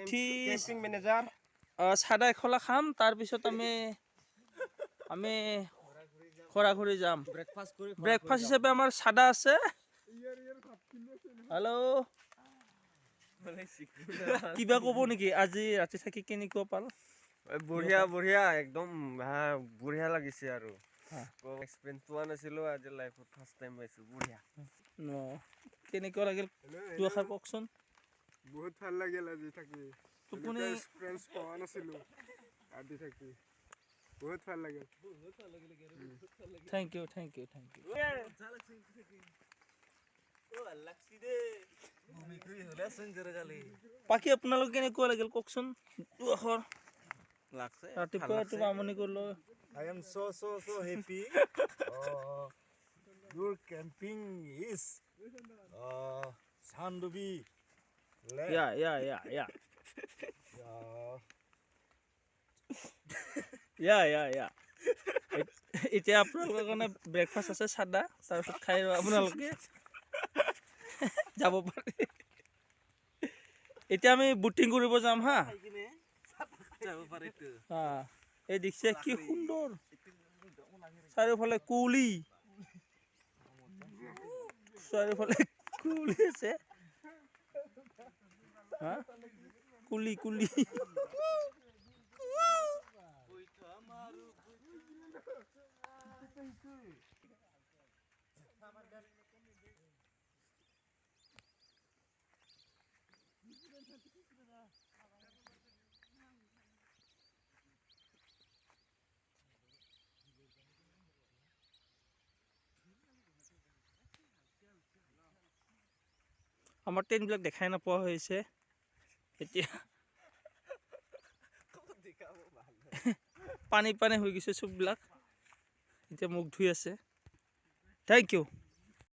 উঠি camping manager. চাদা এখলা খাম, তাৰপিছত আমি আমি ঘূৰি যাম। ব্ৰেকফাষ্ট কৰি। ব্ৰেকফাষ্ট হিচাপে আমাৰ চাদা আছে। হেল্ল', কিবা ক'ব নেকি? আজি ৰাতি থাকি কেনেকুৱা পাল? বঢ়িয়া বঢ়িয়া, একদম বঢ়িয়া লাগিছে আৰু এক্সপিৰিয়েঞ্চ পোৱা নাছিলো, আজি লাইফত ফাৰ্ষ্ট টাইম পাইছো, বঢ়িয়া। ন কেনেকুৱা লাগিল দুআষাৰ কওকচোন। বহুত ভাল লাগিল আজি থাকি। টোপনি এক্সপিৰিয়েঞ্চ পোৱা নাছিলো, আজি থাকি বহুত ভাল লাগিল। Thank you, thank you, thank you. বাকী আপোনালোক কেনেকুৱা লাগিল কওকচোন দুআষাৰ। ৰাতিপুৱা ৰাতিপুৱা আমনি কৰিলো। I am so so so happy. Your camping is Chandubi Lake. Yeah yeah yeah yeah. Yeah yeah yeah. এতিয়া আপোনালোকৰ কাৰণে ব্ৰেকফাষ্ট আছে চাদা, তাৰপিছত খাই আপোনালোকে যাব পাৰে। এতিয়া আমি বুটিং কৰিব যাম। হা, এই দেখিছে কি সুন্দৰ চাৰিওফালে কুঁৱলী, চাৰিওফালে কুঁৱলী আছে। হা, কুলি কুলি। আমাৰ টেণ্টবিলাক দেখাই নোপোৱা হৈছে এতিয়া, পানী পানী হৈ গৈছে চববিলাক। এতিয়া মুখ ধুই আছে। Thank you.